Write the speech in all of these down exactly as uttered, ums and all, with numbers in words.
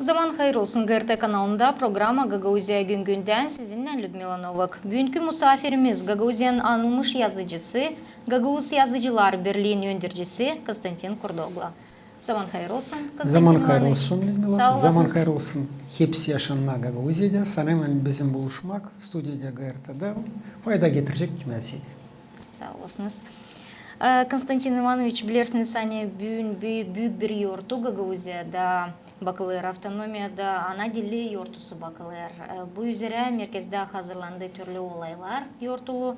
Zaman hayır olsun. GRT kanalında programa Gagauziya gün-gündän, sizinnän Lüdmila Novak. Büünkü musaafirimiz Gagauziyanın anılmış yazıcısı, Gagauz Yazıcılar Birliin öndercisi Konstantin Kurdoglu. Zaman hayır olsun, Konstantin İvanoviç. Zaman hayır olsun, Lüdmila. Saaolasınız. Zaman hayır olsun hepsi yaşayana Gagauziyada. Sanêrım, ani bizim buluşmak studiyada GRTda fayda getirecek kimseyä. Saaolasınız. E, Konstantin İvanoviç, bilersiniz, ani büün bü-, büük bir yortu Gagauziyada bakılêr, avtonomiyada ana dili yortusu bakılêr. E, bu üzerä merkezdä hazırlandı türlü olaylar yortulu.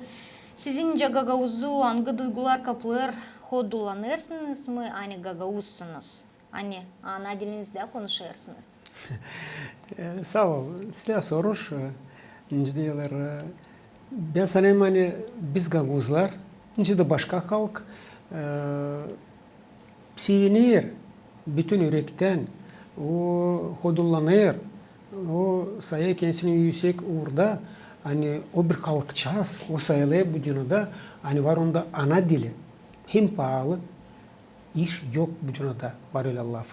Sizincä gagauzu angı duygular kaplêêr, hodullanêrsınız mı, ani gagauzsunuz? Ani ana dilinizdä konuşêrsınız? E, saa ol. Sizä soruş, e, nicä deerlär, e, bän sanêrım, ani biz gagauzlar, nicä dä başka halk, e, seviner bütün ürektän, o hodullanêr, o sayêr kendisini üüsek uurda, ani o bir halkçaaz, o sayılêr bu dünnedä, ani var onda ana dili. Hem paalı iş yok bu dünnedä, var ölä laf.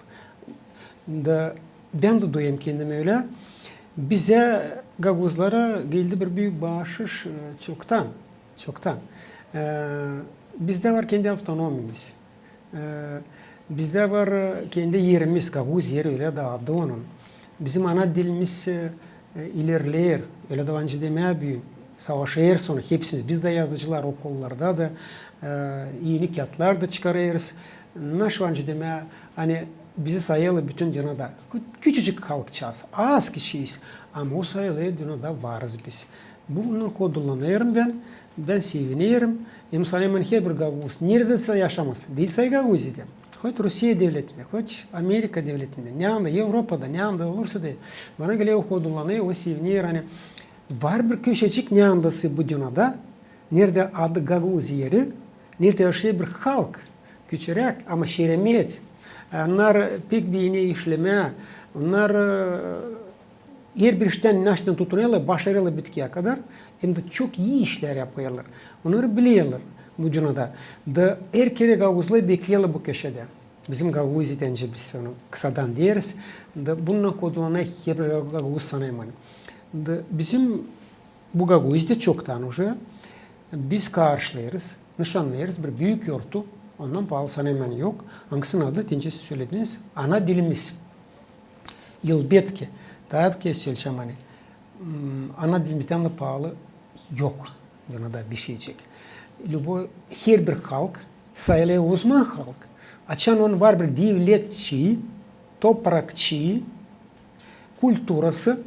Da bän dä duyêrım kendimi ölä. Bizä, gagauzlara, geldi bir büük baaşış, e, çoktan, çoktan. E, bizdä var kendi avtonomiyamız. E, bizdä var, e, kendi erimiz, gagauz eri, ölä dä adı onun. Bizim ana dilimiz, e, e, ilerleer, ölä dä var nicä demää büün. Savaşêrız onu hepsimiz. Biz dä yazıcılar okullarda da, e, eni kiyatlar da çıkarêrız. Naşey var nicä demää, ani bizi sayêrlar bütün dünnedä. Kü-, küçücük halkçaaz, az kişiyiz. Ama o sayılêr, dünnedä varız biz. Bununnan hodullanêrım bän, bän sevinerim. Hem sanêrım, ani herbir gagauz, neredä sä yaşamêêr, diil sade Gagauziyada, hoş Rusiya devletindä, hoş Amerika devletindä, neredä, Evropada, neredä olursa da, bana geler, o hodullanêr, o seviner, ani var bir köşecik neredä sä bu dünnedä, neredä adı gagauz eri, neredä yaşêêr bir halk, küçüräk, ama şeremet. Onnar pek beener işlemää, onnar, e, herbir iştän, ne iştän tutunêrlar, başarêrlar bitkiyä kadar, hem dä çok ii işlär yapêrlar. Onnarı bilerlär bu dünnedä. Da herkerä gagauzlar bekleerlär bu köşedä. Bizim Gagauziyada, nicä biz onu kısadan deeriz. Da bununnan hodullanêr herbir gagauz, sanêrım, ani. Da bizim bu Gagauziyada çoktan uje biz karşılêêrız, nışannêêrız bir büük yortu, ondan paalı, sanêrım, ani yok. Angısının adı, te nicä siz sölediniz, ana dilimiz. Elbetki, taa bir kerä söleyecäm, ani, m, ana dilimizdän dä paalı yok dünnedä bişeycek. Lüboy, herbir halk sayılêr uzman halk, açan onun var bir devletçi, toprakçı kulturası,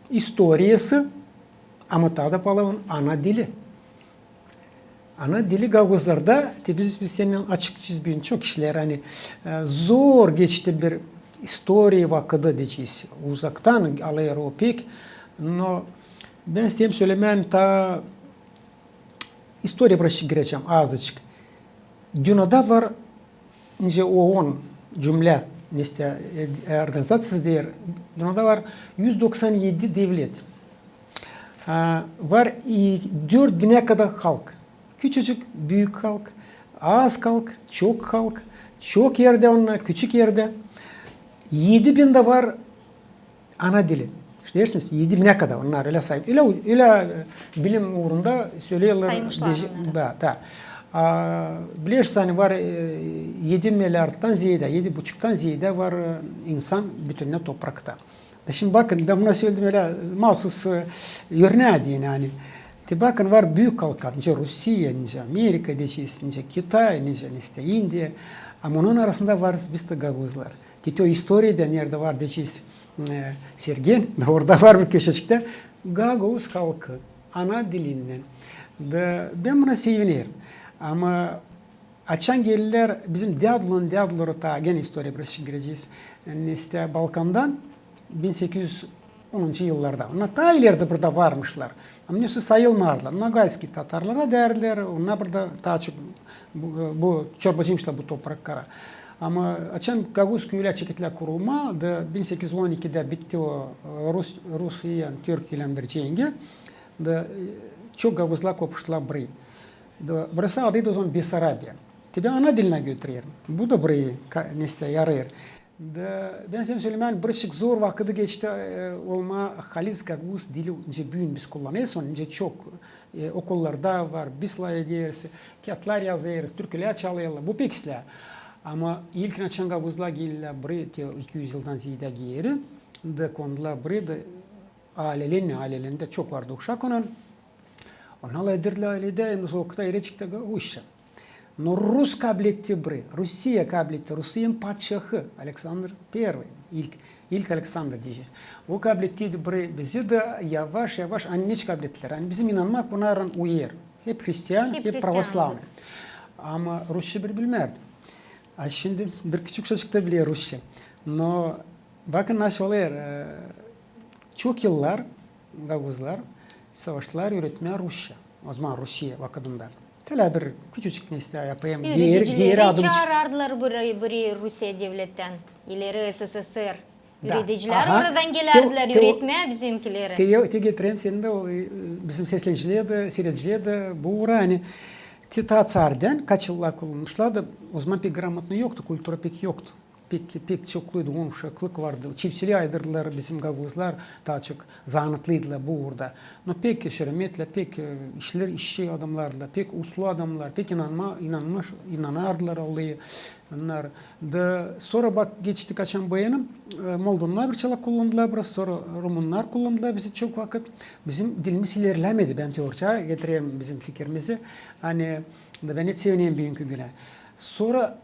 istoriyası, ama taa da paalı onun ana dili. Ana dili gagauzlarda, te biz, biz sennän açıklayacez büün çok işlär, ani, e, zor geçti bir istoriya vakıdı deyecez. Uzaktan alêr o pek, no bän isteerim sölemää, taa istoriya birazçık girecäm, azıcık. Dünnedä var, nicä OON cümlä, neysä, e, e, organizaţiyası deer, dünnedä var üz doksan edi devlet. A, var i dört binä kadar halk. Küçücük, büük halk, az halk, çok halk, çok erdä onnar, küçük erdä. Edi bin dä var ana dili. İşte deersiniz, edi binä kadar onnar ölä sayılêr. Ölä, ölä, e, bilim uurunda söleerlär. Saymışlar onnarı. Da, da. A, bilersiniz, ani var, e, edi milliardtan zeedä, edi buçuktan zeedä var, e, insan bütünnä toprakta. Da şindi bakın, da bunu söledim ölä maasuz, e, örnää deyni, ani. Te bakın, var büük halklar, nicä Rusiya, nicä Amerika deyecez, nicä Kitay, nicä, neysä, İndiya. Ama onun arasında varız biz dä gagauzlar. Te o istoriyada neredä var deyecez, e, Sergen, da orada var bir köşeciktä gagauz halkı, ana dilinnän. Da bän buna sevinerim. Ama açan gelerlär bizim däduların däduları, taa genä istoriya birazçık girecez, neysä, Balkandan, bin sekiz üz onuncu yıllarda. Onnar taa ilerdä burada varmışlar. Ama neysä sayılmardılar. Nogayskiy tatarlara deerlär, onnar burada taa çok bu, bu çorbacıymışlar bu topraklara. Ama açan gagauz küülär çekettilär kurulmaa, da bin sekiz üz on ikidä bitti o, e, Rus-, Rusiyanın Türkiyeylän bir cengi, da, e, çok gagauzlar kopuştular burayı. Da burası adıydı o zaman Besarabiya. Te bän ana dilinä götürerim. Bu da burayı ka-, neysä yarêêr. Da bän sän sölemää, birazcık zor vakıdı geçti, e, olmaa haliz gagauz dili, nicä büün biz kullanêrız, onu nicä çok, e, okullarda var, biz lafederiz, kiyatlar yazêrız, türkülär çalêrlar, bu pek islää. Ama ilkin açan gagauzlar geldilär burayı, te iki üz yıldan zeedä geeri, da kondulär burayı da aylelän, aylelendä çok vardı uşak onun. Onnar lafedärdilär aylelendä, hem o vakıtta erecik tä gagauzça. No rus kabletti burayı, Rusiya kabletti, Rusiyanın padişahı Aleksandr Pervıy, ilk, ilk Aleksandr deyecez. O kablettiydi burayı bizi da yavaş-yavaş, ani neçin kablettilär? Ani bizim inanmak onnarın uyêr. Hep hristian, hep pravoslavnıy. Ama rusça bir bilmärdi. A şindi bir küçük çocuk da biler rusça. No bakın nasıl olêr, e, çok yıllar gagauzlar savaştılar üüretmää rusça. O zaman Rusiya vakıdında. Tölä bir küçücük nestä yapayım. Geeri, geeri adım çık- Üüredicileri çaarardılar burayı, burayı Rusiya devlettän. İleri S S S R. Da. Üüredicilär oradan gelärdilär üüretmää bizimkileri. Te, te getireyim seni dä, o, e, bizim seslenicilerä dä, siiredicilerä dä bu uura, ani te taa tsardän kaç yıllar kullanmışlar da, o zaman pek gramotno yoktu, kultura pek yoktu. Pek, pek çokluydu, on uşaklık vardı. Çiftçilii aydırdılar bizim gagauzlar, taa çok zanaatlıydılar bu uurda. No pek şeremetlä, pek, e, işlär, işçi adamnardılar, pek uslu adamnar, pek inanma, inanma, inanardılar Allahı onnar. Da sora bak, geçti kaçan bu yana, e, moldovnar bir çalak kullandılar biraz, sora rumunnar kullandılar bizi çok vakıt. Bizim dilimiz ilerlämedi, bän te ortaya getirerim bizim fikirimizi. Ani, da bän hep sevinerim büünkü günä. Sora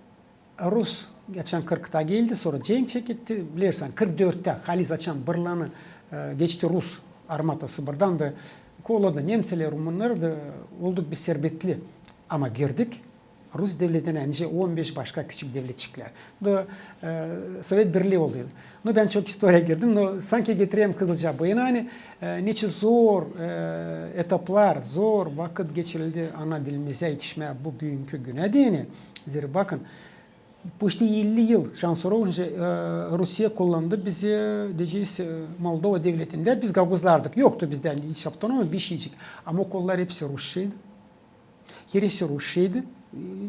rus açan kırkta geldi, sora cenk çeketti, bilersin, kırk dörttä haliz açan bırlanı, e, geçti rus armata Sıbırdan da kovaladı nemţleri, rumunnar da, olduk biz serbetli. Ama girdik rus devletinä, nicä on beş başka küçük devletçiklär. Da, e, Sovet Birlii oldu. No bän çok istoriya girdim, no sanki getireyim hızlıca bu yana, ani, e, neçin zor, e, etaplar, zor vakıt geçirildi ana dilimizä etişmää bu büünkü günä deyni. Zerä bakın, poşti elli yıl şansora, e, Rusiya kullandı bizi, deyecez, e, Moldova devletindä. Biz gagauzlardık. Yoktu bizdä hiç avtonomiya, bir şeycik. Ama okullar hepsi rusçaydı. Heresi rusçaydı.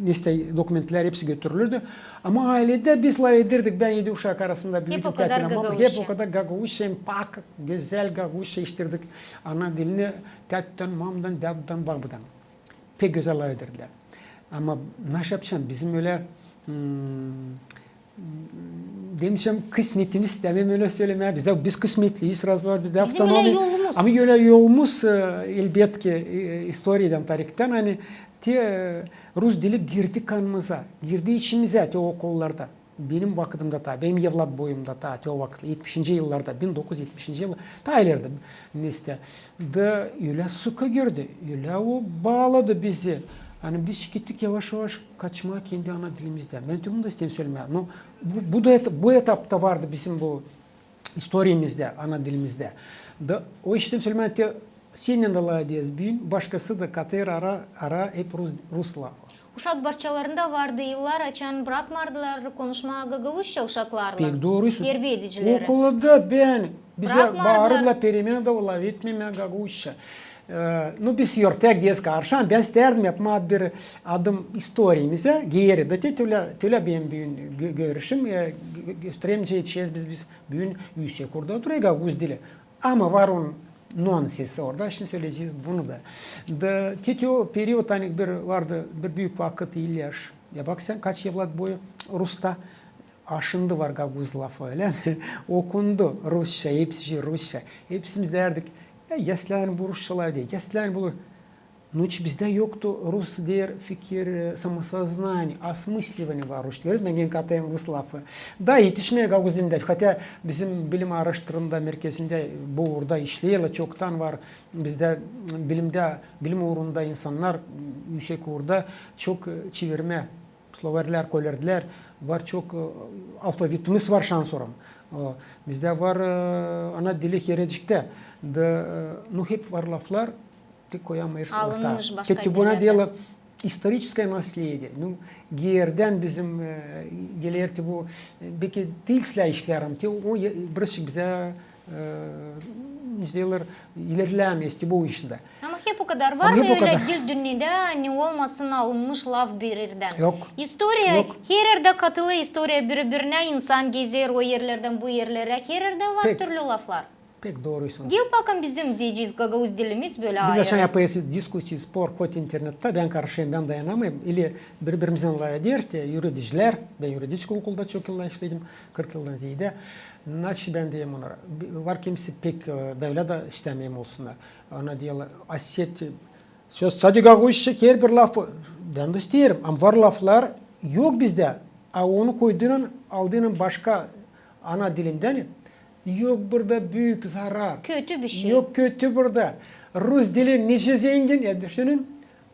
Nestä dokumentlär hepsi götürülürdü. Ama ayledä biz lafederdik. Bän edi uşak arasında büüdüm, hep o kadar gagauzça. Hep o kadar gagauzça, hem pak gözäl gagauzça işitirdik. Ana dilini tätüdän, mamıdan, dädüdän, babudan. Pek gözäl lafederlär. Ama nasıl yapacam, bizim ölä, hmm, demişim, kısmetimiz, demeyim ölä sölemää. Bizdä, biz kısmetliyiz, srazı var bizdä avtonomiya. Bizim ölä yolumuz. Ama ölä yolumuz, e, elbetki, e, istoriyadan, tarihtän, ani te, e, rus dili girdi kanımıza, girdi içimizä te okullarda. Benim vakıdımda taa, benim evlat boyumda taa, te o vakıt, etmişinci yıllarda, bin dokuz üz etmişinci yıllar, taa ileride, nestä. Da ölä sıkı girdi, ölä o baaladı bizi. Ani biz çekettik yavaş-yavaş kaçmaa kendi ana dilimizdä. Bän te bunu da isteerim sölemää. No, bu, bu da et-, bu etapta vardı bizim bu istoriyamızda, ana dilimizdä. Da o isteerim sölemää, te sennän dä lafederiz büün, başkası da katêr ara, ara hep rus, rus lafı. Uşak başçalarında vardı yıllar, açan brakmardılar konuşmaa gagauzça uşaklarlan. Pek dooru. Terbiyedicileri. Okulda bän, bizä baarırdılar peremenada lafetmemää gagauzça. E, nu, biz örtük deyäriz karşı, ama bän istärdim yapmaa bir adım istoriyamıza geeri. Da te, te ölä, te ölä benim büün gö-, görüşüm, e, gö-, göstererim, nicä etişeriz biz, biz büün üüsek uurda durêr gagauz dili. Ama var onun nüansı orada, şindi söleyecez bunu da. Da te, te o period, ani bir vardı, bir büük vakıt, elli yaş. Ya bak sän, kaç evlat boyu rusta, a şindi var gagauz lafı, ölä mi? Okundu rusça, hepsi şey rusça. Hepsimiz deyärdik, ya, ya slän bu rusça lafeder, ya slän bu. Nu, hiç bizdä yoktu rus deyär fikir, e, самосознание, осмысливание var rusça. Görürsün, bän genä katêrım rus lafı. Da etişmeer gagauz dilindä. Hotya bizim bilim aaraştırma merkezindä bu uurda işleerlär, çoktan var bizdä bilimdä, bilim uurunda insannar, üüsek uurda çok, e, çevirmä, slovarlar koyêrlar, var çok, e, alfavitimiz var şansora. O, bizdä var, e, ana dili hereciktä. Da, e, nu, hep var laflar, te koyamêêrsın orta. Alınmış başka dillerdän. Te buna deyärlär историческое наследие. Nu, geerdän bizim, e, geler te bu, e, beki diil islää işlerim, te o, e, birazcık bizä, e, ne deyärlär, ilerlämää te bu işindä. Ama Hep o kadar. Var mı ölä dil dünnedä, ani olmasın alınmış laf bir erdän? Yok. İstoriya, yok. Her erdä katılêr istoriya biri-birinä, insan gezer o erlerdän bu erlerä, her erdä var türlü laflar. Pek dooru. Diil bakın bizim, deyecez, gagauz dilimiz bölä ayırı. Biz açan yapêrız diskusii, spor, hot internettä, bän karışêrım, bän dayanamêêrım. İli biri-birimizin lafederiz, te üüredicilär, bän üürediciyim, okulda çok yıllar işledim, kırk yıldan zeedä. Nasıl bän deerim onara? Var kimisi pek, e, bölä dä istämeerim olsunnar. Ona deerlär, Oset, söz sade gagauzça, herbir lafı. Bän dä isteerim, ama var laflar yok bizdä. A onu koydunan, aldınan başka ana dilindän, yok burada büük zarar. Kötü bir şey. Yok, kötü burada. Rus dili nicä zengin, ya düşünün.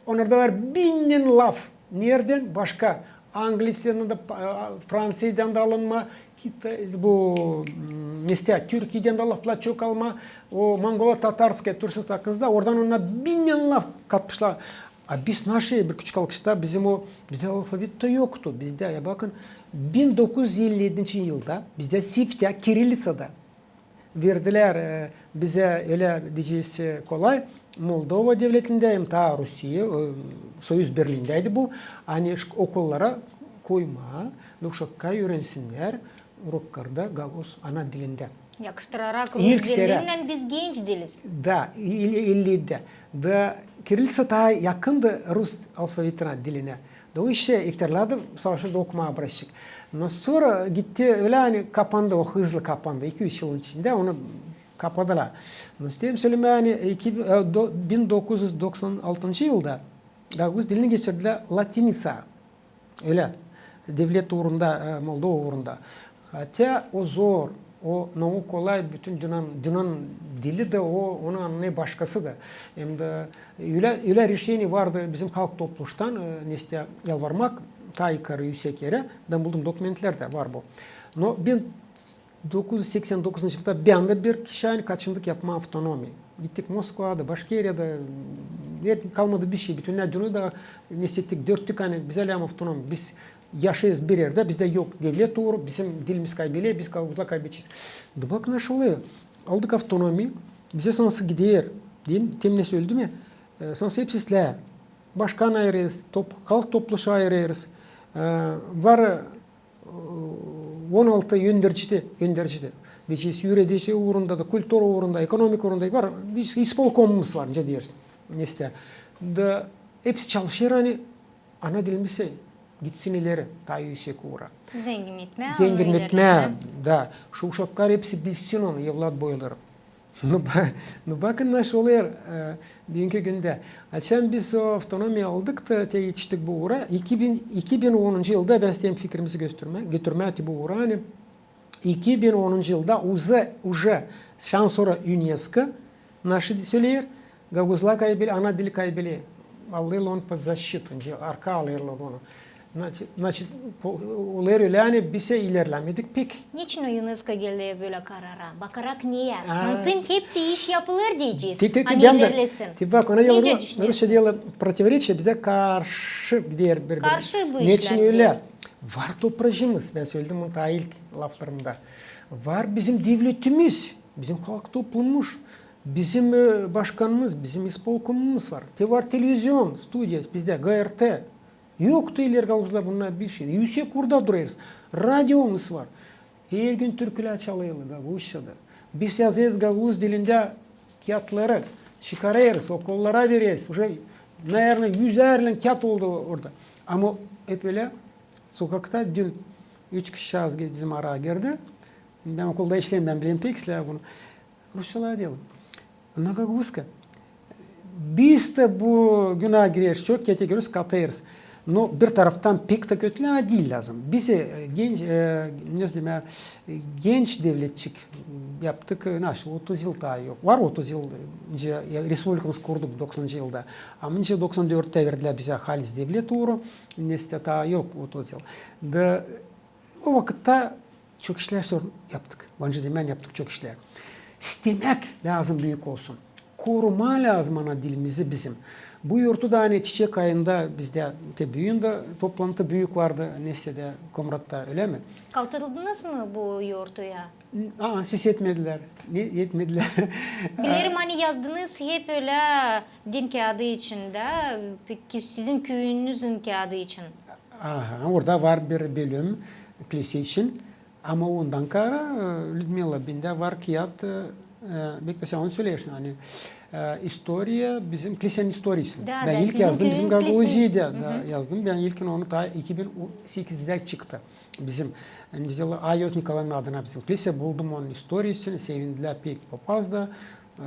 Onnarda var binnän laf. Neredän? Başka. Anglistandan da, e, Franţiyadan da alınma, Kita-, bu, m, nestä, Türkiyedän dä laflar çok alma, o mongolo-tatarskaya, türkçesi hakkında, oradan onnar binnän laf katmışlar. A biz naşı bir küçük halkız da, bizim o, bizdä alfavit tä yoktu. Bizdä, ya bakın, bin dokuz üz elli edinci yılda bizdä siftä, kirillisada verdilär, e, bizä ölä, deyecez, e, kolay, Moldova devletindä hem taa Rusiya, e, Soyuz Birliindäydi bu, ani ş-, okullara koymaa, da uşaklar üürensinnär uroklarda gagauz ana dilindä. Yakıştırarak rus dilinnän biz genç diliz. Da, el-, elli edä. Da kirillitsa taa yakındı rus alfavitinä, dilinä. Da o işä ihtärlar da savaşa da okumaa başladı. No sora gitti ölä, ani kapandı, o hızlı kapandı. İki-üç yılın içindä onu kapadılar. No isteerim sölemää, ani iki, e, do-, bin dokuz üz doksan altıncı yılda gagauz dilini geçirdilär latinitsa. Ölä. Devlet uurunda, e, Moldova uurunda. Хотя o zor, o, no o kolay, bütün dünnä, dünnä dili dä o, onu annêêr başkası da. Hem dä ölä, ölä reşeniye vardı bizim halk topluştan, e, nestä yalvarmak taa yukarı, üüsek erä. Bän buldum, dokumentlerdä var bu. No bin dokuz üz seksän dokuzuncu yılda bän dä bir kişi, ani kaçındık yapmaa avtonomiya. Gittik Moskvada, Başkiriyada, kalmadı bişey, bütünnä dünnä da nesettik, dörttük, ani bizä lääzım avtonomiya. Biz yaşêêrız bir erdä, bizdä yok devlet uuru, bizim dilimiz kaybeleer, biz gagauzlar kaybedecez. Da bak, naşey olêr. Aldık avtonomiya, bizä sansın gider, diil mi, temnä söledim ya, e, sansın hepsi islää. Başkan ayırêrız, top-, halk topluşu ayırêrız. E, var, e, on altı önderci dä, önderci dä. Deyecez, üüredici uurunda da, kultura uurunda, ekonomika uurunda var. Biz ispolkomumuz var, nicä deeriz. Nestä. Da hepsi çalışêr, ani ana dilimiz gitsin ileri, taa üüsek uura. Zengin etmää, zengin etmää, da. Şu uşaklar hepsi bilsin onu, evlat boyları. No, ba-, no, bakın, naşey olêr, e, büünkü gündä. Açan biz o avtonomiya aldık da, te etiştik bu uura. İki bin, iki bin onuncu yılda, bän isteerim fikirimizi götürmää, götürmää te bu uura, ani iki bin onuncu yılda uza-, uje şansora UNESCO naşey söleer, gagauzlar kaybeleer, ana dili kaybeleer. Alêrlar onu под защиту, nicä arka alêrlar onu. Значит, значит, olêr ölä, ani bizä ilerlämedik pek. Neçin UNESCO geler bölä karara? Bakarak neyä? Sansın hepsi iş yapılêr deyecez. Ani ilerlesin. Te bak, ona rusça deyerlär противоречие, bizä karşı gider bir-birinä. Karşı bu işlär. Neçin ölä? Var topracıımız, bän söledim bunu taa ilk laflarımda. Var bizim devletimiz, bizim halk toplumumuz, bizim, e, başkanımız, bizim ispolkomumuz var. Te var televizion studiya bizdä, GRT. Yoktu ileri gagauzlar bunnar bişey. Üüsek uurda durêrız. Radiomuz var. Her gün türkülär çalêrlar gagauzçada. Biz yazêrız gagauz dilindä kiyatları, çıkarêrız, okullara vereriz. Uje, наверное, üzärlän kiyat oldu orada. Ama hep ölä, sokakta dün üç kişi şahıs ge-, bizim araa girdi. Bän okulda işleerim, bän bilerim pek islää bunu. Rusça lafederiz. Na gagauzska. Biz dä bu günaa gireriz, çok kete gireriz, katêrız. No bir taraftan pek tä kötü, ama diil lääzım. Biz, e, genç, e, ne deerlär, e, genç devletçik yaptık, e, naşey, otuz yıl taa yok. Var otuz yıl, e, nicä, e, respublikamız kurduk doksanıncı yılda. Ama nicä doksan dörttä verdilär bizä halis devlet uuru, nestä taa yok otuz yıl. Da o vakıtta çok işlär sor yaptık. Bence de bän yaptık çok işlär. İstemäk lääzım büük olsun. korumaa lääzım ana dilimizi bizim. Bu yortu da, ani çiçek ayında bizdä te büün dä toplantı büük vardı, neredä, Komratta, ölä mi? Kaldırdınız mı bu yortuyu? Aa, ses etmedilär. Ne etmedilär? Bilerim, ani yazdınız hep ölä din kiyaadı içindä, peki sizin küüyünüzün kiyaadı için? Aha, orada var bir bölüm kilise için. Ama ondan kaarä, e, Lüdmila, bendä var kiyaat, e, e, bek tä sän onu söleersin, ani, e, istoriya, bizim kilisenin istoriyası. Da, bän ilk yazdım bizim Gagauziyada, da yazdım. Bän ilkin onu taa iki bin sekizdä çıktı. Bizim, e, Ayoz Nikolayın adına bizim kilise, buldum onun istoriyasını, sevindilär pek papaz da, e,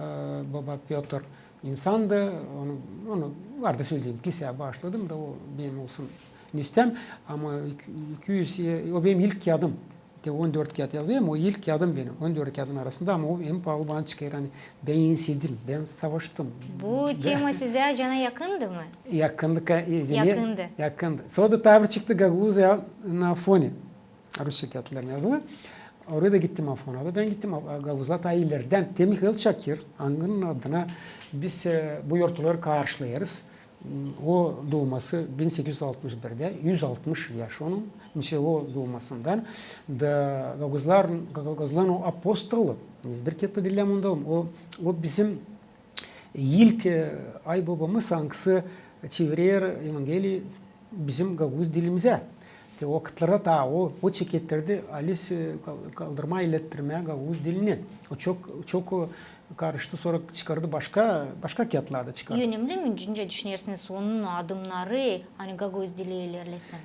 baba Pötr insan da, onu, onu var da söledim, kiliseyä baaşladım da, o benim olsun listem, ama iki, iki üz, e, o benim ilk kiyaadım. Te on dört kiyaat yazdım, o ilk kiyaadım benim, on dört kiyaadın arasında, ama o en paalı bana çıkêr, ani bän ensedim, bän savaştım. Bu tema sizä cana yakındı mı? Yakındı. Yakındı. Yakındı. Sora da taa bir çıktı Gagauziyada na Afoni. Rusça kiyaatlarlan yazılı. Oraya da gittim Afona da. Bän gittim, a, gagauzlar taa ilerdän. Te Mihail Çakir, angının adına biz, e, bu yortuları karşılêêrız. O duuması bin sekiz üz altmış birdä, üz altmış yaş onun, neçin o duumasından. Da gagauzlar, gagauzların o apostolu, biz bir kerä dä dillän onu da, o, o bizim ilk, e, aybabamız, angısı çevirer Evangeliyi bizim gagauz dilimizä. Te o vakıtlarda taa o, o çekettirdi, alis, e, kal-, kaldırmaa, ilettirmää gagauz dilini. O çok, çok, o karıştı, sora çıkardı başka, başka kiyaatlar da çıkardı. Önemli mi, nicä düşünersiniz, onun adımnarı, ani gagauz dili ilerlesin?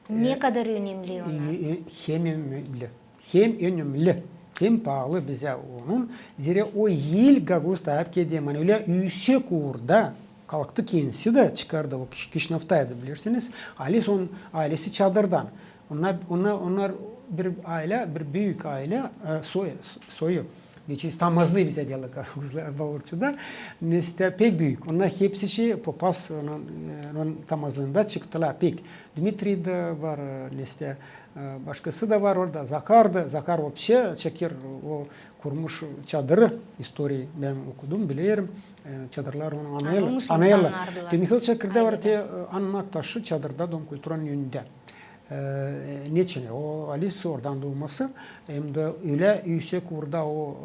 E, ne kadar önemli ona? E, e, hem önemli, hem önemli, hem paalı bizä onun, zerä o ilk gagauz taa hep kedi, ani ölä üüsek uurda kalktı kendisi da, çıkardı, o Kiş-, Kişinövdaydı, bilersiniz. Alis, onun aylesi Çadırdan. Onnar, onnar, onnar bir aylä, bir büük aylä, e, soy-, soyu. Deyecez, tamazlıı bizä deerlär gagauzlar Baaburçada. Neredä pek büük. Onnar hepsi şey, papaz, onun, e, onun tamazlıında çıktılar pek. Dmitriy da var, e, neredä, e, başkası da var orada. Zahar da, Zahar vapşe, Çakir, o kurmuş Çadırı, istoriyayı bän okudum, bilerim. E, Çadırlar onu anêêrlar. Te Mihail Çakirda var te, e, annak taşı Çadırda, Dom kulturanın önündä. E, neçin? O alis oradan duuması, hem dä ölä üüsek uurda o,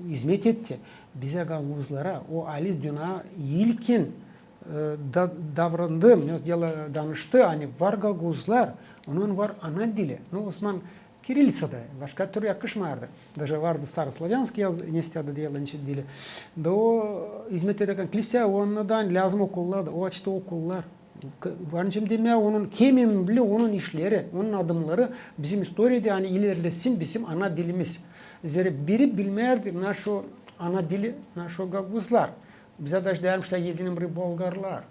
e, izmet etti bizä gagauzlara. O alis dünnedä ilkin, e, da-, davrandı, ne deerlär, danıştı, ani var gagauzlar, onun var ana dili. Nu, ozaman kirillisada, başka türlü yakışmêêrdı. Daje vardı staroslavyanskıy yaz-, neredä deerlär, neçin dili. Da o izmet ederkän kiliseya, ondan lääzım okullar da, o açtı okullar. K-, var nicä demää, onun, hem önemli onun işleri, onun adımnarı bizim istoriyada, ani ilerlesin bizim ana dilimiz. Zerä biri bilmärdi, naşo ana dili, naşo gagauzlar. Bizä daje deermişlär, geldiniz buraya, bolgarlar.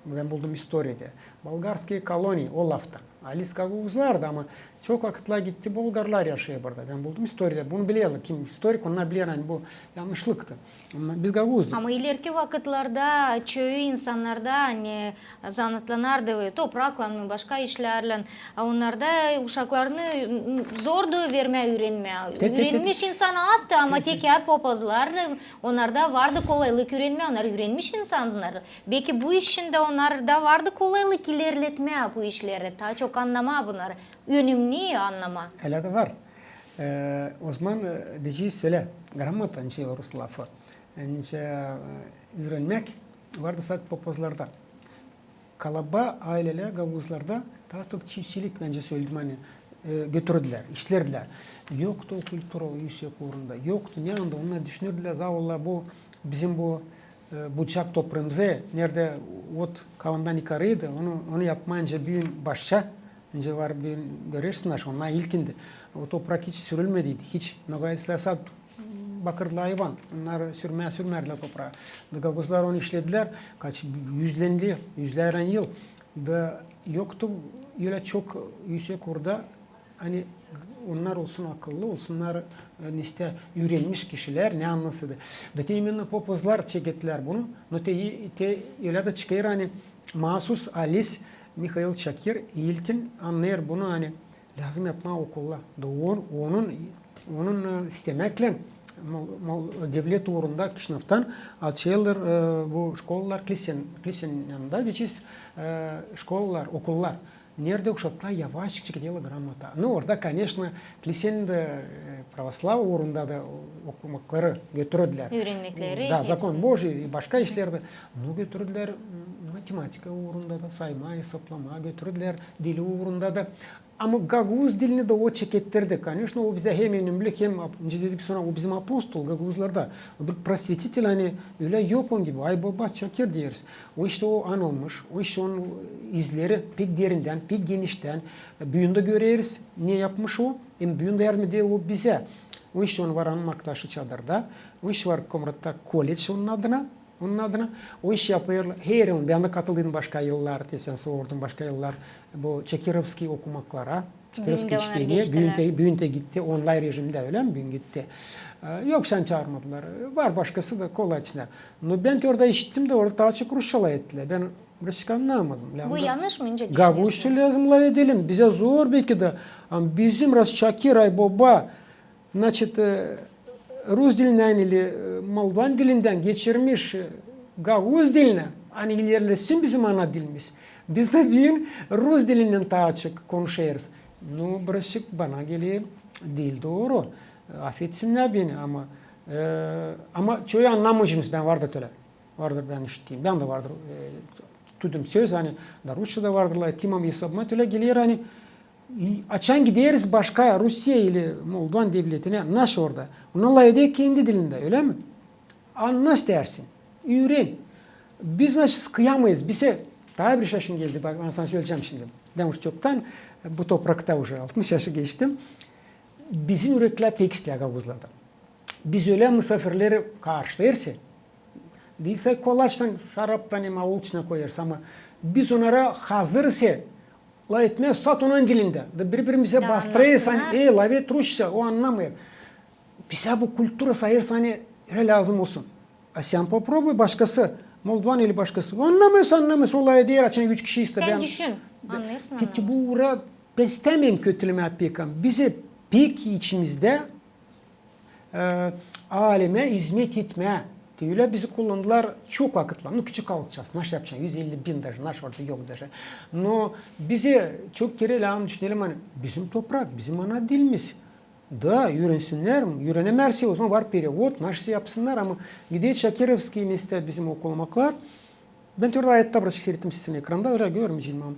Bän buldum istoriyada. Болгарские колонии, o laftan. Alis gagauzlardı, ama çok vakıtlar gitti, bolgarlar yaşêêr burada. Bän buldum istoriyada. Bunu bilerlär, kim istorik, onnar biler, ani bu yannışlıktı. Ama biz gagauzduk. Ama ilerki vakıtlarda çoyu insannarda, ani zanaatlanardı, topraklan mı, başka işlärlän, a onnarda uşaklarını, m, m, zordu vermää üürenmää. Te, te, te, te. Üürenmiş insan azdı, ama te, te, tekää papazlar, onnarda vardı kolaylık üürenmää, onnar üürenmiş insannar. Beki bu işindä onnarda vardı kolaylık ilerletmää bu işleri, taa çok annamaa bunnarı. Önemli annamaa. Ölä dä var. E, ozaman, e, deyecez ölä, грамота, nicä rus lafı. E, nicä, e, üürenmäk vardı sade papazlarda. Kalabaa aylelär gagauzlarda taa çok çiftçilik, bän dä söledim, ani, e, götürdülär, işlerdilär. Yoktu o kultura, o üüsek uurunda. Yoktu, ne anda onnar düşünürdülär, zavallı bu, bizim bu, e, bucak topraamızı, neredä ot kavandan yukarıydı, onu, onu yapmaa nicä büün başa, nicä var büün, görersin, naşo, onnar ilkindi. O toprak hiç sürülmediydi, hiç. Nogaislar sade bakırlı ayvan, onnar sürmää, sürmärdilär topraa. Da gagauzlar onu işledilär, kaç üzlän yıl, üzlän yıl. Da yoktu ölä çok üüsek uurda, ani onnar olsun akıllı, olsunnar, e, neredä üürenmiş kişilär, ne annasın da. Da te imenno papazlar çekettilär bunu, no te, te ölä dä çıkêr, ani maasuz alis Mihail Çakir ilkin annêêr bunu, ani lääzım yapmaa okullar. Da on-, onun, onun, e, istemäklän Mol-, mol-, devlet uurunda Kişinövdan açêrlar, e, bu şkolalar, Klisen-, Klisenin yanında, deyecez, e, şkolalar, okullar. Neredä uşaklar yavaşçık çekedilär gramota. Nu, orada, koneşno, Klisenin dä, e, pravoslav uurunda da okumakları götürdülär. Üürenmekleri. Da, hepsini. Zakon Boži i başka işlerdä. Nu, götürdülär, m, matematika uurunda da, saymaa, esaplamaa, götürdülär dili uurunda da. Ama gagauz dilini dä o çekettirdi. Koneşno, o bizdä hem önemli, hem ap-, nicä dedik sora, o bizim apostol gagauzlarda. O bir prosvetitel, ani ölä yok onun gibi, ay-boba, Çakir deeriz. O işte o anılmış, o işte onun izleri pek derindän, pek geniştän, büün dä göreriz, ne yapmış o, hem büün dä yardım eder o bizä. O işte onun var anmak taşı Çadırda, o işte var Komratta koledž onun adına, onun adına. O iş yapêr, her yıl, bän dä katıldım başka yıllar, te sän sordun, başka yıllar bu Çakirovskiy okumaklara, Çakirovskiy çiteniye, büün dä, büün dä gitti, onlayn rejimdä, ölä mi, büün gitti. E, yok, sän çaarmadılar. Var başkası da, kolay içindä. No bän te orada işittim dä, orada taa çok rusça lafettilär. Bän birazcık annamadım. Bu yanlış mı, nicä düşünersiniz? Gagauzça lääzım lafedelim. Bizä zor beki dä. Ama bizim раз Çakir, ay-boba, Значит, e, rus dilindän ili, e, moldovan dilindän geçirmiş, e, gagauz dilinä, ani ilerlesin bizim ana dilimiz. Biz dä büün rus dilindän taa çok konuşêrız. Nu, birazcık bana geler diil dooru. Afetsinnär beni, ama, e, ama çoyu annamaycamız bän vardır tölä. Vardır, bän işittim. Bän dä vardır, e, tuttum söz, ani da rusça da vardır, lafettim, ama esabıma tölä geler, ani açan gideriz başka Rusiya ili Moldovan devletinä, naşey orada? Onnar lafeder kendi dilindä, ölä mi? Anna isteersin, üüren. Biz, naşey, sıkıyamayız. Bizä taa bir şaşın geldi, bak, bän sana söleyecäm şindi. Bän uşak çoktan bu toprakta uje, altmış yaşı geçtim. Bizim üreklär pek islää gagauzlarda. Biz ölä musaafirleri karşılêêrız, diil sade kolaçtan, şaraptan hem avuçtan koyêrız, ama biz onnara hazır isä, lafetmää sade onnan dilindä. Da biri-birimizä bastırêrız, ani, e, lafet rusça, o annamêêr. Bizä bu kultura sayêrız, ani ölä lääzım olsun. A sän poprobuy, başkası, moldovan ili başkası. O annamêêr, annamêêr, o lafeder, açan üç kişi işte. Sän düşün, annêêrsın, annamêêrsın. Te bu uura bän istämeerim kötülemää pek, ama bizä pek içimizdä e, alemä izmet etmää. Te ölä bizi kullandılar çok vakıtlar. Nu, küçük halkçaaz, naşey yapacan, üz elli bin даже, naşey orada yok даже. No bizä çok kerä lääzım düşünelim, ani bizim toprak, bizim ana dilimiz. Da, üürensinnär, üürenemeerlär, o zaman var perevod, naşey yapsınnar, ama gidä Çakirovskiy, ne isteer bizim okumaklar. Bän te orada ayetta birazcık siirettim sizin ekranda, ölä görmeyecäm ama.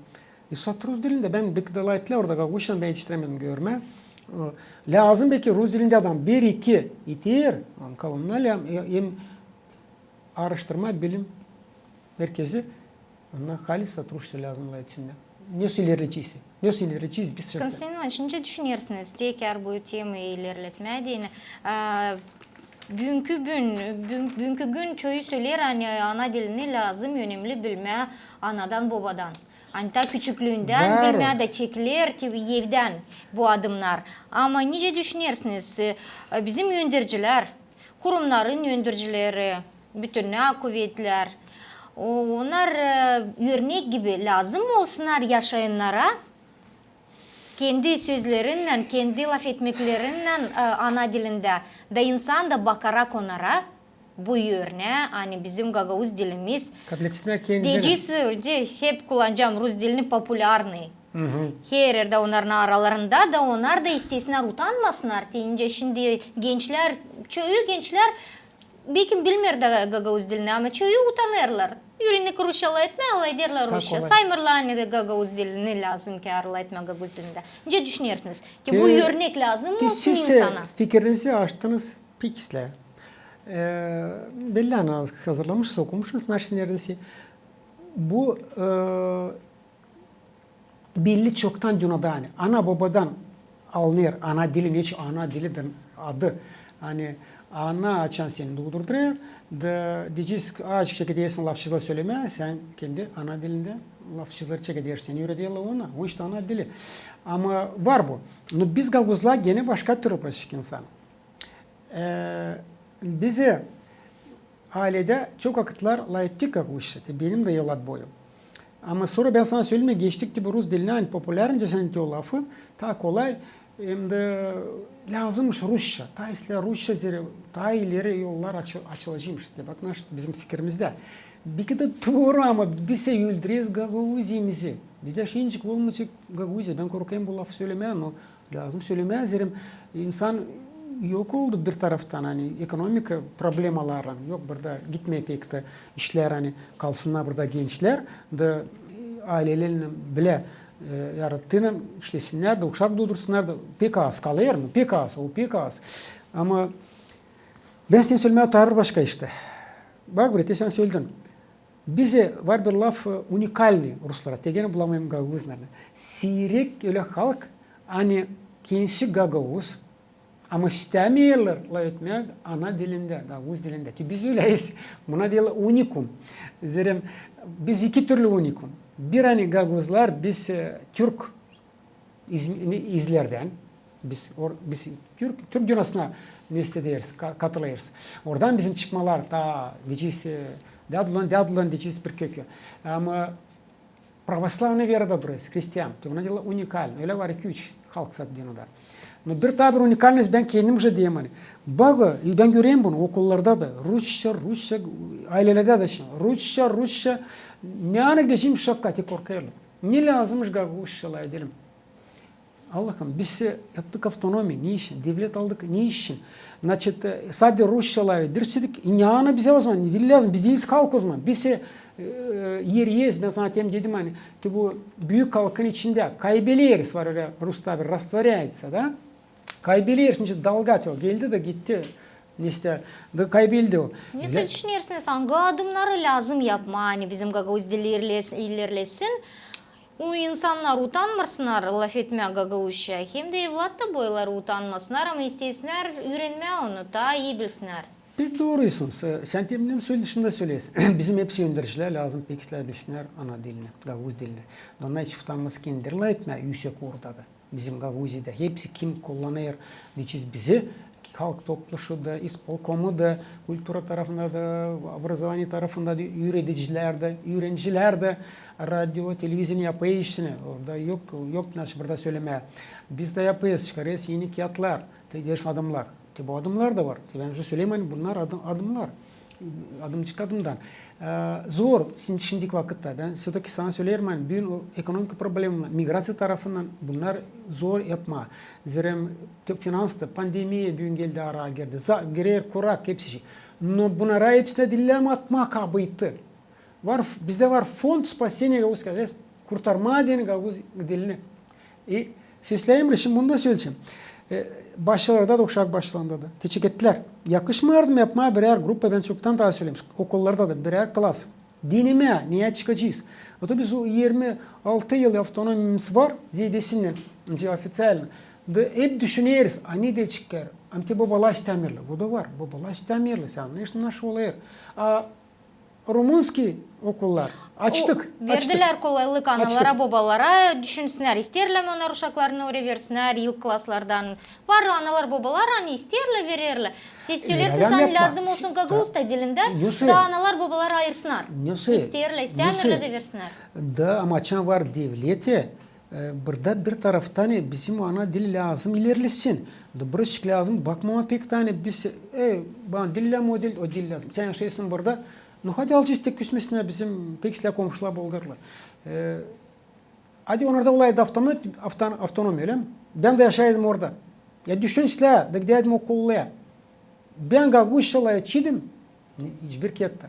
E, sade rus dilindä, bän beki dä lafetlär orada gagauzçadan, bän etiştirämedim görmää. E, lääzım beki rus dilindä adam bir-iki iter, ama kalanına lääzım, e, hem aaraştırma bilim merkezi, onnar halis sade rusça lääzım lafetsin. Nesoy ilerleyecez, nesoy ilerleyecez biz sesler. Konstantin İvanoviç, nicä düşünersiniz, tekrar bu temayı ilerletmää deyni, e, Büünkü gün, büün-, büünkü gün çoyu söleer, ani ana dilini lääzım önemli bilmää anadan-bobadan. Ani taa küçüklüündän bilmää dä çekiler te evdän bu adımnar. Ama nicä düşünersiniz, e, bizim öndercilär, kurumnarın öndercileri, bütünnä kuvetlär, o-, onnar, e, örnek gibi lääzım olsunnar yaşayannara, kendi sözlerinnän, kendi lafetmeklerinnän, e, ana dilindä. Da insan da bakarak onnara, bu örnää, ani bizim gagauz dilimiz. Kabul etsinnär kendi dilini. Deyecez, hep kullanacam rus dilini, популярный. Her erdä onnarın aralarında da, onnar da istesinnär, utanmasınnar. Deyni şindi gençlär, çoyu gençlär Bekim bilmeer dä gagauz dilini, ama çoyu utanêrlar. Üürennik rusça lafetmää, lafederlär rusça. Saymêêrlar, ani gagauz dilini lääzım ki lafetmää gagauz dilindä. Nicä düşünersiniz? Te bu örnek lääzım olsun insana. Fikirinizi açtınız pek islää. E, belli, ani hazırlamışız, okumuşuz, naşey neredäsä. Bu, e, Belli çoktan dünyadan, ani ana-bobadan alınêr ana dili, neçin ana dili adı. Ani ana açan seni duudurêr, da deyecez, azıcık çekedersin lafçılar sölemää, sän kendi ana dilindä lafçıları çekedersin, seni üürederlär ona, o işte ana dili. Ama var bu. No biz gagauzlar genä başka türlü prosik insan. E, bizä ailedä çok vakıtlar lafettik gagauzça, te benim dä evlat boyu. Ama sora bän sana söleyim, geçtik te bu rus dilinä, ani populärnecä sän te o lafı, taa kolay, Hem dä lääzımmış rusça. Taa islää rusça, zerä taa ileri yollar açı-, açılaceymış. Te bak, naşey bizim fikirimizdä. Beki dä dooru, ama biz sä öldüreeriz Gagauziyamızı. Bizdä şiincik olmayacek Gagauziya. Bän korkêrım bu lafı sölemää, no lääzım sölemää, zerä insan yok oldu bir taraftan, ani ekonomika problemalarlan, yok burada gitmeer pek tä işlär, ani kalsınnar burada gençlär da, e, aylelerinnän bilä, e, yarattıınan işlesinnär dä, uşak duudursunnar da, pek az kalêr, no pek az, o pek az. Ama bän sän sölemää taa bir başka işte. Bak, bre, te sän söledin. Bizdä var bir laf, e, уникальный ruslara, te genä bulamayım gagauz dilindä. Siirek ölä halk, ani kendisi gagauz, ama istämeerlär lafetmää ana dilindä, gagauz dilindä. Te biz öleyiz. Buna deerlär уникум. Zerä biz iki türlü уникум. Bir, ani gagauzlar, biz, e, türk iz-, ne, izlerdän. Biz, or-, biz türk, türk dünnasına nesä deeriz, ka-, katılêrız. Oradan bizim çıkmalar, taa deyecez, e, dädulan, dädulan deyecez bir kökü. Ama pravoslavnıy verada durêrız, hristian. Te buna deerlär уникальный. Ölä var iki-üç halk zaten dünnada. No bir taa bir уникальность bän kendim uje deerim, ani. Bak, e, bän görerim bunu okullarda da. Rusça, rusça, aylelerdä dä şindi. Rusça, rusça. Neredä gidecäm, şoka, te korkêrım. Ne lääzımmış gagauzça lafedelim? Allahım, biz, e, yaptık avtonomiya, ne için? Devlet aldık, ne için? Значит, e, sade rusça lafederseydik, e, ne ana bizä o zaman, ne diil lääzım, biz diiliz halk o zaman. Biz, e, e, eriyeriz, bän sana tem dedim, ani, te bu büük halkın içindä kaybeleriz, var ölä rus tabiri, растворяется, da? Kaybeleriz, nicä dalga te o geldi dä gitti. Nesä, da kaybeldi o. Nesä düşünersiniz, angı adımnarı lääzım yapmaa, ani bizim gagauz dili ilerlesin, ilerlesin? O insannar utanmasınnar lafetmää gagauzça, hem dä evlat da boyları utanmasınnar, ama istesinär üürenmää onu, taa ii bilsinnär. Pek doorusun. Sä-, sän temdän söledin, şindi söleersin. Bizim hepsi öndercilär lääzım pek islää bilsinnär ana dilini, gagauz dilini. Da onnar hiç utanmaz kendileri lafetmää üüsek uurda da. Bizim Gagauziyada hepsi, kim kullanêr, deyecez, bizi, halk topluşu da, ispolkomu da, kultura tarafında da, образование tarafında da, üüredicilär dä, üürencilär dä, radio, televizor yapêr işini. Orada yok, yok nasıl burada sölemää. Biz dä yapêrız, çıkarêrız eni kiyatlar, te deersin adımnar. Te bu adımnar da var. Te bän uje söleerim, ani bunnar adım, adımnar. Adımcık adımdan. E, zor şindi, şindiki vakıtta. Bän всё-таки sana söleerim, ani büün o ekonomik problema, migraţiya tarafından bunnar zor yapmaa. Zerä te-, finans da, pandemiya büün geldi, araa girdi. Za-, girer kurak hepsi şey. No bunnara hepsinä diil lääzım atmaa kabııtı. Var f-, bizdä var фонд спасения гагузского языка, kurtarmaa deyni gagauz dilini. E, söz lääzım, şindi bunu da söleyecäm. E, başçalarda da, uşak başçalarında da. Te çekettilär. Yakışmêêrdı mı yapmaa birär grupa, bän çoktan taa sölemiştim. Okullarda da birär klas. Denemää, neyä çıkacez. Oto biz o irmi altı yıl avtonomiyamız var, zeedesinnän, nicä официально. Da hep düşüneriz, ani dä çıkar. Ama te bobalar istämeerlär. O da var, bobalar istämeerlär, sän annêêrsın, nasıl olêr. A, rumunskiy okullar açtık. O, verdilär kolaylık analara, bobalara, düşünsünär, isteerlär mi onnar uşaklarını oraya versinnär, ilk klaslardan. Var analar, bobalar, ani isteerlär, vererlär. Siz söleersiniz, ani lääzım olsun gagauz dilindä, da analar, bobalar ayırsınnar. İsteerlär, istämeerlär dä versinnär. Da, ama açan var devleti, e, burada bir taraftan, e, bizim ana dil lääzım ilerlesin. Da birazcık lääzım bakmamaa pek tä, ani biz, e, bana diil lääzım, o diil, o diil lääzım. Sän yaşêêrsın burada. No hadi alacez, te küsmesinnär, bizim pek islää komşular bolgarlar. E, hadi onnarda olaydı avtonom-, avton-, avtonomiya, ölä mi? Bän dä yaşaydım orada. Ya düşün islää, da gideydim okullara. Bän gagauzça lafedeceydim, hiçbir kiyat tä.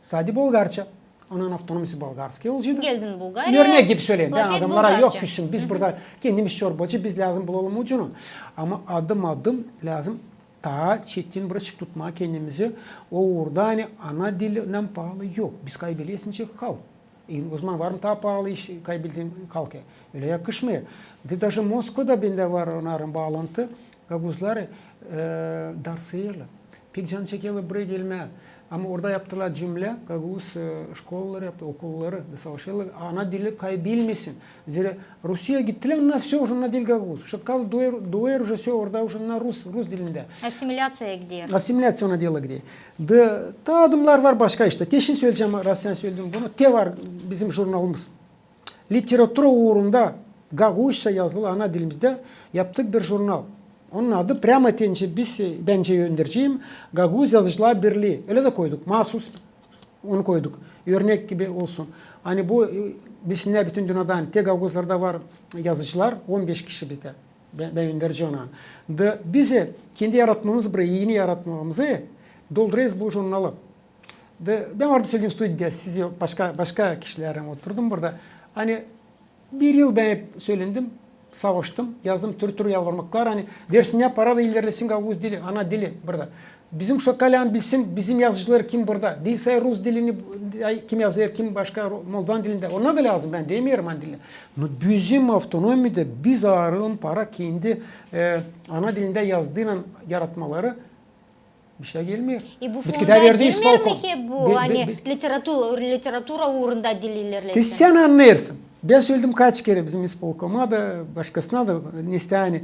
Sade bolgarça. Onnan avtonomiyası болгарская olaceydı. Geldin Bulgariyaya. Örnek gibi söleyim. Bän adamnara yok küsüm. Biz burada kendimiz çorbacı, biz lääzım bulalım ucunu. Ama adım-adım lääzım taa çetin birazcık tutmaa kendimizi. O uurda, ani ana dilinnän paalı yok. Biz kaybederiz nicä halk. E, o zaman var mı taa paalı iş kaybedecek halka? Ölä yakışmêêr. Da даже Moskvada bendä var onnarın baalantı. Gagauzları, e, darsêêrlär. Pek canı çekerlär buraya gelmää. Ama orada yaptılar cümlä, gagauz, e, şkolaları yaptı, okulları, da savaşêrlar, ana dili kaybedilmesin. Zerä Rusiyaya gittilär, onnar всё, uje ana dil gagauz. Şindi kaldı duer, duer uje всё, orada uje ana rus, rus dilindä. Ассимиляция gider. Ассимиляция, ona deerlär, gider. Da, taa adımnar var başka işte. Te şindi söleyecäm, раз sän söledin bunu. Te var bizim jurnalımız. Literatura uurunda Gagauzça yazılı ana dilimizdä yaptık bir jurnal. Onun adı, prääma deyni, biz, e, bän önderciyim, Gagauz Yazıcılar Birlii. Ölä dä koyduk, maasuz onu koyduk. Örnek gibi olsun. Ani bu, e, bizdä bütün dünnedä, ani te gagauzlarda var yazıcılar, on beş kişi bizdä. Bän, bän önderci onu. Da biz, e, kendi yaratmamız, bir eni yaratmamızı doldurêrız bu jurnalı. Da bän orada söledim studiyada, sizi başka, başka kişilerlän oturdum burada. Ani bir yıl bän hep sölendim, savaştım, yazdım türlü-türlü yalvarmaklar, ani versinnär para da ilerlesin gagauz dili, ana dili burada. Bizim uşaklar bilsin, bizim yazıcılar kim burada. Diil say rus dilini, ay, kim yazêr, kim başka ru-, moldovan dilindä. Onnar da lääzım, bän demeerim ana dilini. No bizim avtonomiyada biz aaralım para kendi, e, ana dilindä yazdıynan yaratmaları. Bir şey gelmeer. E, bu fonda gelmeer mi hep bu, ani literatura, literatura uurunda dil ilerletsin? Te sän annêêrsın. Bän söledim kaç kerä bizim ispolkoma da, başkasına da, ne isteer, ani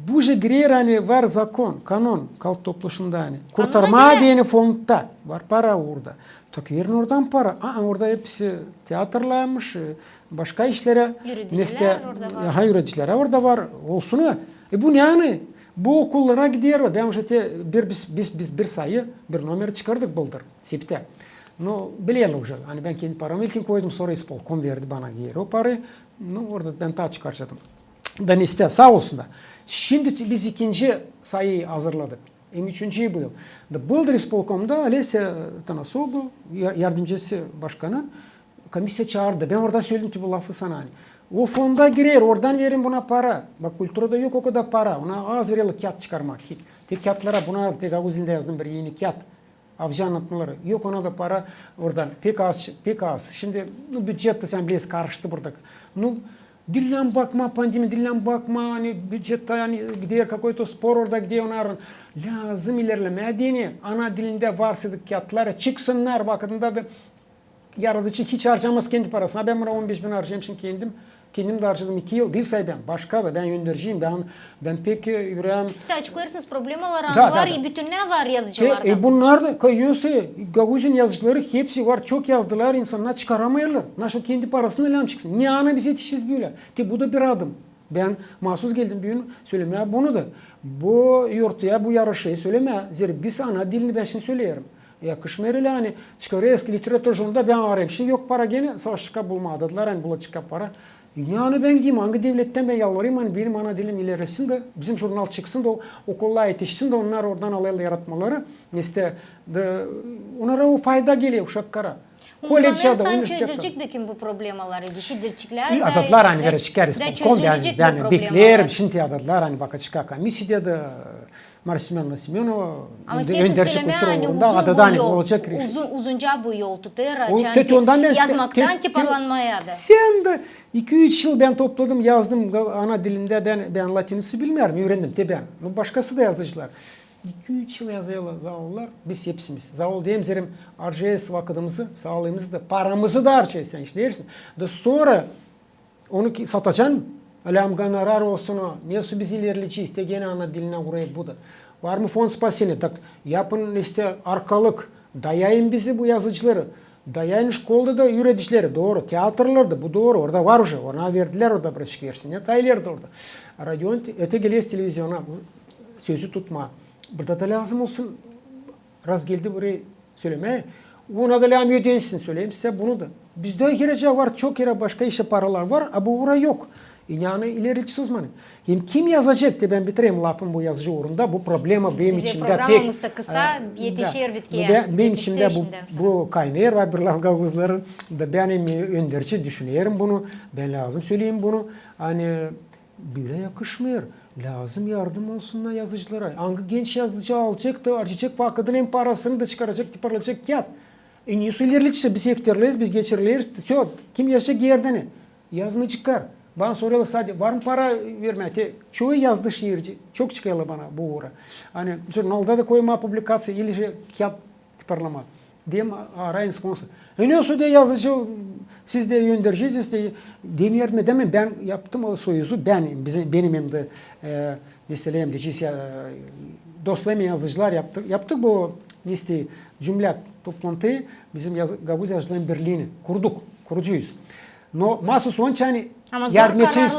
bu uje girer, ani var zakon, kanon, halk Topluşunda, ani kurtarma deyni fondta var para orada. Tek verin oradan para. Aa, orada hepsi teatrlarmış, e, başka işlerä. Üürediciler orada var. Aha, üürediciler orada var. Olsun o. E, bu ne ani? Bu okullara gider o. Bän uje te bir, biz, biz, biz bir sayı, bir nomer çıkardık bıldır, seftä. No, bilerlär uje. Ani bän kendi paramı ilkin koydum, sora ispolkom verdi bana geeri o parayı. No, orada bän taa çıkaracaydım. Da ne isteer, saa olsun da. Şindi biz ikinci sayı hazırladık. Hem üçüncü bu yıl. Da bıldır ispolkomda Olesä Tanasoğlu, ya-, yardımcısı başkanın, komissiya çaardı. Bän orada söledim te bu lafı sana, ani o fonda girer, oradan verin buna para. Bak, kulturada yok o kadar para. Ona az vererlär kiyat çıkarmak. Te kiyatlara, buna te gagauz dilindä yazdım bir eni kiyat. Avcı annatmaları. Yok ona da para oradan. Pek az, pek az. Şindi, no, bücet dä, sän bilersin, karıştı burada. No, dilä bakma, pandemiya, dilä bakma, ani bücettä, ani gider kakoy-to spor orada gider, onnar lääzım ilerlemää deyni. Ana dilindä varsaydı kiyatlar, çıksınnar vakıdında da yaradıcı hiç harcamaz kendi parasını. Bän buna on beş bin harcêêrım şindi kendim. Kendim dä harcadım iki yıl. Diil say bän, başka da, bän önderciyim, bän, bän pek, e, üreem. Siz açıklêêrsınız problemaları, da, da, var, da. Bütünnä var yazıcılarda. E, e, bunnar da, koyuyorsa, Gagauziyanın yazıcıları hepsi var, çok yazdılar, insannar çıkaramêêrlar. Nasıl kendi parasını lääzım çıksın? Ne ana biz etişecez bölä? Te bu da bir adım. Bän maasuz geldim büün sölemää bunu da. Bu yortuya, bu yarışa sölemää, zerä biz ana dilini, bän şindi söleerim. Yakışmêêr ölä, ani çıkarêrız ki literatura jurnalında, bän arêêrım. Şindi yok para genä, savaşka bulmaa, dadılar, ani bulacek para. Yani bän deyim, angı devlettän bän yalvarayım, ani benim ana dilim ilerlesin dä, bizim jurnal çıksın da, o-, okullara etişsin dä, onnar oradan alêrlar yaratmaları. İştä, da, onnara o fayda geler, uşaklara. Kolleçlerdä, universitetlerdä. Çözülecek bekim bu problemaları, işi dilçiklär dä, adadılar, ani verecek ispolkom, bän bekleerim, şindi adadılar, ani bakacek komisiyada da, Marya Semönovna Semönova, ama önderci kultura uurunda, adadı, ani olacek iş. Uzun, uzunca bu yol tutêr, açan ki yazmaktan tiparlanmaya da. Sän dä iki-üç yıl bän topladım, yazdım ana dilindä, bän, bän latinsä bilmeerim, üürendim te bän. No, başkası da yazıcılar. İki-üç yıl yazêrlar, zaavallılar, biz hepsimiz. Zaaval deerim, zerä harcêêrız vakıdımızı, saalıımızı da, paramızı da harcêêrız, sän işleersin. Da sora onu ki satacam, lääzım gonorar olsun, o, nesoy biz ilerleyecez, te genä ana dilinä uurayıp bu da. Var mı fond spaseniya? Tak yapın iştä arkalık, dayayın bizi bu yazıcıları. Dayayın şkolada da üüredicileri, dooru, teatrlarda, bu dooru, orada var uje, ona verdilär orada bir açık versiya, ne, taa ileri dä orada. Radion, öte geler televiziona, bu sözü tutmaa. Burada da lääzım olsun, raz geldi burayı sölemää. Ona da lääzım ödensin, söleyim sizä bunu da. Bizdä ikinci var, çok erä başka işä paralar var, a bu uura yok. İnanın, ilerleyecez o zaman. Hem kim yazacek, te bän bitireyim lafımı bu yazıcı uurunda, bu problema benim içimdä pek, e, benim içimdä bu, bu kaynêêr, var bir laf gagauzların, da bän hem önderci düşünerim bunu, bän lääzım söleyim bunu, ani bölä yakışmêêr. Lääzım yardım olsunnar yazıcılara. Angı genç yazıcı alacek da harcayacek vakıdını hem parasını da çıkaracek, tiparlayacak kiyat. E, nesoy ilerleyecez, biz ihtärlêêrız, biz geçirileriz. Всё, kim yazacek erdeni? Yazmayaceklar. Bana sorêrlar sade, var mı para vermää? Te, çoyu yazdı şiirci, çok çıkêrlar bana bu uura. Ani jurnalda da koymaa publikaţiya, ilicä kiyat tiparlamaa. Deerim, arayın sponsor. E, nesoy dä yazıcı, siz dä öndercisiniz dä, demeerim, demeerim, bän yaptım o soyuzu, bän, bizim, benim hem dä, e, nesnelerim dä, e, dostlarım yazıcılar yaptık. Yaptık bu, nesne, cümlä toplantıyı, bizim yaz-, Gagauz Yazıcıların Birliini kurduk, kurucuyuz. No, masus onuştan yardım edecez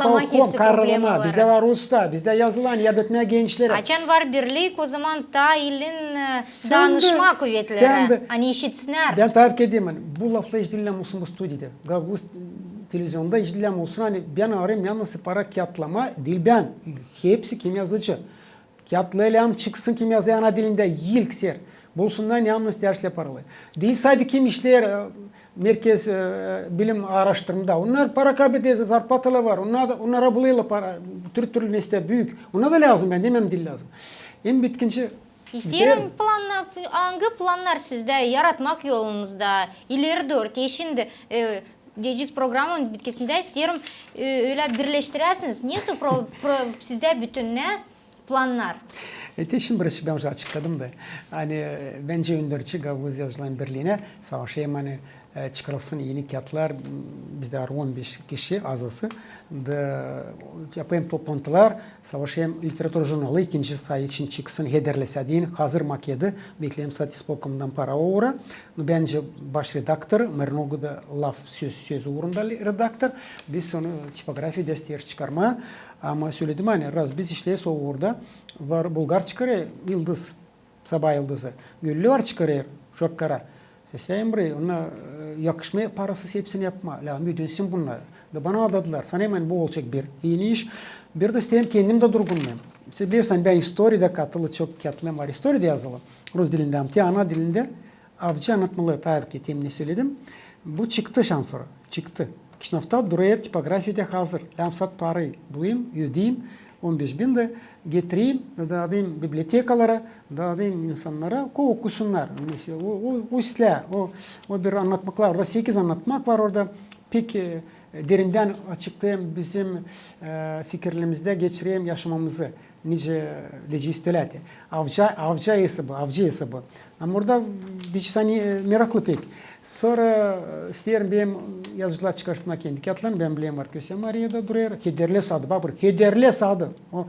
kararlamaa, bizdä var usta, bizdä yazılan, yardım etmää gençlerä. Açan var birlik, ozaman taa ilin danışmaa kuvetlerä, ani işitsinnär. Bän tabii ki deerim, ani bu laflar işidilmää olsun bu studiyada. Gagauz televizionunda işidilmää olsun, ani bän arêêrım yalnız para kiyatlamaa diil bän. Hepsi kim yazıcı. Kiyatlayalım, çıksın kim yazêr ana dilindä ilk sefer. Bulsunnar yalnız dääşlä paralı. Diil sade kim işleer, e, merkez, e, bilim aaraştırmada. Onnar para kaybeder, zarplataları var. Onnar da, onnara bulêrlar para, türlü-türlü nesä büük. Onnar da lääzım, bän demeerim diil lääzım. Hem bitkinci... İsteerim plannar, angı plannar sizdä yaratmak yolunuzda, ileri dooru, te şindi, e, deyecez programanın bitkisindä, isteerim, e, ölä birleştiräsiniz. Nesoy pro-, pro-, sizdä bütün ne plannar? E, te şindi biraz bän açıkladım da. Ani, e, bän önderci Gagauz Yazıcıların Birliinä savaşêrım, ani, e, çıkarılsın eni kiyatlar, m, bizdä var on beş kişi, azısı. Da yapêrım toplantılar, savaşêrım literatura jurnalı ikinci sayı için çıksın, Hederlesä deyni, hazır maketi, bekleerim ispolikomdan para o uura. No, bän baş redaktor, Marinoğlu da laf söz, söz uurunda redaktor. Biz onu tipografiya desteer çıkarmaa. Ama söledim, ani raz biz işleeriz o uurda, var bulgar çıkarêr, Yıldız, Sabaa Yıldızı. Gülli var çıkarêr, çok kara. Sesleyim burayı, ona, e, yakışmêêr parasız hepsini yapmaa. Lääzım ödensin bunnar. Da bana adadılar. Sanêrım, ani bu olacek bir eni iş. Bir dä isteerim kendim dä durgunlayım. Siz bilersiniz, bän istoriyada katılı, çok kiyatlarım var istoriyada yazılı. Rus dilindä, ama te ana dilindä. Avcı annatmaları, tabii ki, temin söledim. Bu çıktı şansora, çıktı. Kişinövda durêr, tipografiyada hazır. Lääzım sade parayı bulayım, ödeyim, on beş bin dä getireyim, daadayım bibliotekalara, daadayım insannara, ko okusunnar. Mesela, o, o, o islää, o, o bir annatmaklar, orada sekiz annatmak var, orada pek, e, derindän açıklayım bizim, e, fikirlerimizdä geçireyim yaşamamızı. Nicä deyecez, tölä te. Avcı, avcı esabı, avcı esabı. Ama orada bir şey, ani, e, meraklı pek. Sora, e, isteerim benim yazıcılar çıkartsınnar kendi kiyatlarını, bän bilerim var Köse Mariyada durêr, Kederlesä adı, bak burayı, Kederlesä adı. O,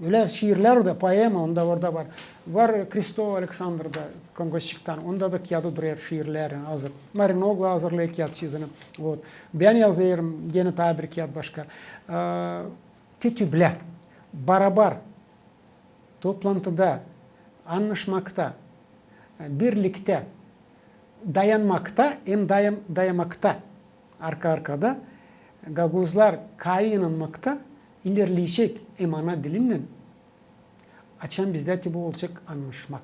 ölä şiirlär orada, poema, onda orada var. Var Kristo Aleksandr da, Kongoşçiktan, onda da kiyadı durêr, şiirleri hazır. Marinoğlu hazırlêêr kiyat çizini. Вот. Bän yazêrım, genä taa bir kiyat başka. E, Te tüblä, barabar, toplantıda, annaşmakta, birliktä, dayanmakta hem dayam-, dayamakta, arka-arkada, gagauzlar kayı inanmakta ilerleyecek hem ana dilinnän, açan bizdä te bu olacek annaşmak.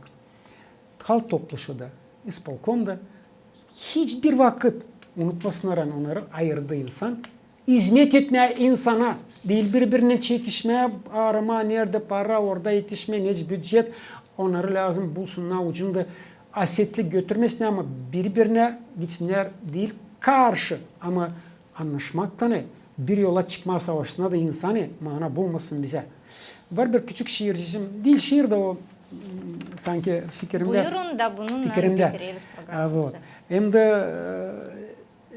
Halk Topluşu da, ispolkom da hiçbir vakıt unutmasınnar, ani onnarı ayırdı insan. İzmet etmää insana, diil biri-birindän çekişmää, aramaa, neredä para, orada etişmää, neçin bücet. Onnarı lääzım bulsunnar ucunda, asetlik götürmesinär, ama biri-birinä gitsinnär diil karşı, ama annaşmaktan, e, bir yola çıkmaa savaşsınnar da insan, e, mana bulmasın bizä. Var bir küçük şiircicim, diil şiir da o, m, sanki fikirimdä. Buyurun da bununnan bitireriz programamızı. Вот. Hem dä,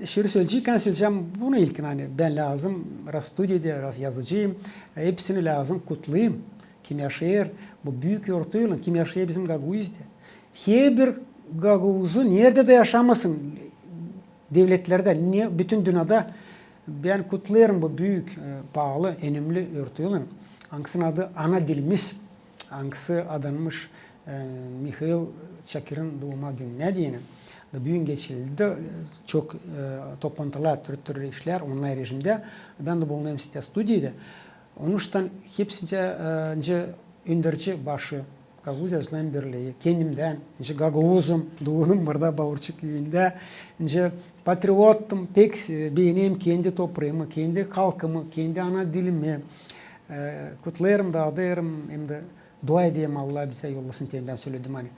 e, şiir söleyecäm, söleyecäm bunu ilkin, ani bän lääzım, raz studiyada, raz yazıcıyım, e, hepsini lääzım kutlayım, kim yaşêêr bu büük örtüylän, kim yaşêêr bizim Gagauziyadan. Herbir gagauzu, neredä dä yaşamasın, devletlerdä, ne, bütün dünnedä. Bän kutlêêrım bu büük, e, paalı, önemli örtüylän, angısının adı Ana dilimiz, angısı adanmış, e, Mihail Çakirin duuma gününä deyni. Da büün geçirildi, e, çok, e, toplantılar, türlü-türlü işlär, onlayn rejimdä. Bän dä bulunêrım sizä studiyada. Onuştan hepsicä, e, nicä önderci başı Gagauz Yazıcıların Birlii, kendimdän, nicä gagauzum, duunum burada Bavurçu küüyündä, nicä patriottum, pek, e, beenerim kendi topraamı, kendi halkımı, kendi ana dilimi. E, kutlêêrım, daadêrım, hem dä dua ederim, Allah bizä yollasın, te bän söledim, ani,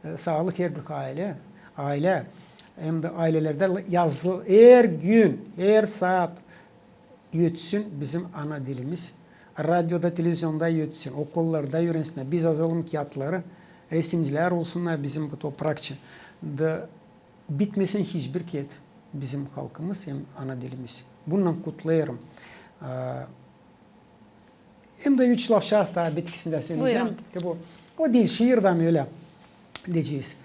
e, saalık herbir aylä, aylä, hem dä aylelerdä yazı-, her gün, her saat ötsün bizim ana dilimiz. Radioda, televizionda ötsün, okullarda üürensinnär, biz yazalım kiyatları, resimcilär olsunnar bizim bu toprakçı. Da bitmesin hiçbir kiyat bizim halkımız hem ana dilimiz. Bununnan kutlêêrım. E, hem dä üç lafçaaz taa bitkisindä söleyecäm. Buyurun. Te bu, o diil şiir da, ama ölä deyecez.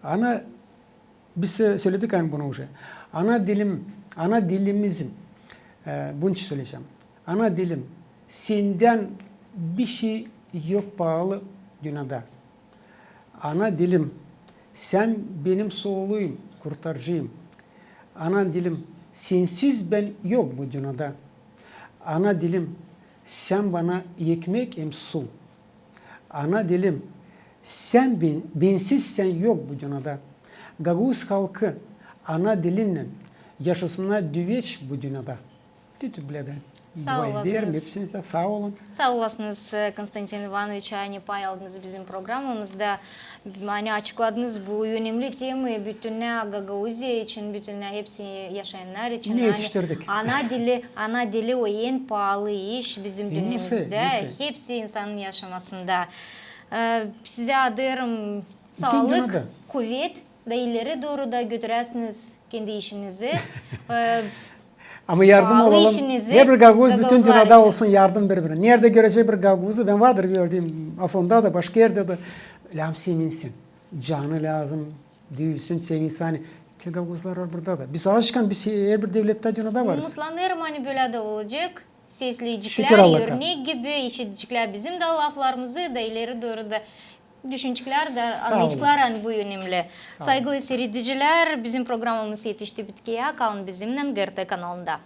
Ana Biz e, söledik ani bunu uje. Ana dilim, ana dilimizin, e, bunun için söleyecäm. Ana dilim, sendän bişey yok paalı dünnedä. Ana dilim, sän benim sooluum, kurtarıcıım. Ana dilim, sensiz bän yok bu dünnedä. Ana dilim, sän bana ekmek hem su. Ana dilim, sän ben, bensiz sän yok bu dünnedä. Gagauz halkı ana dilinnän yaşasınnar diveç bu dünnedä. Dedi bilä bän. Saa olasınız. Hepsinizä saa olun. Saa olasınız, e, Konstantin İvanoviç, ani pay aldınız bizim programamızda. Ani açıkladınız bu önemli temayı bütünnä Gagauziya için, bütünnä hepsi yaşayannar için. Ne etiştirdik? Ana dili, ana dili o en paalı iş bizim dünnemizdä, hepsi insanın yaşamasında. E, sizä adêêrım saalık, kuvet da ileri dooru da götüräsiniz kendi işinizi. E, Ama yardım olalım. Herbir gagauz bütün dünnedä olsun yardım biri-birinä. Neredä görecek bir gagauzu, bän vardır gördüüm Afonda da, başka erdä dä. Lääzım sevinsin. Canı lääzım düüsün, sevinsin. Ani te gagauzlar var burada da. Biz alışkan, biz herbir devlettä dünnedä varız. Umutlanêrım, ani bölä dä olacek. Sesleyiciklär örnek gibi işideceklär bizim dä laflarımızı da ileri dooru da düşüneceklär da annayaceklar, ani bu önemli. Saygılı siiredicilär, bizim programamız etişti bitkiyä. Kalın bizimnän GRT kanalında.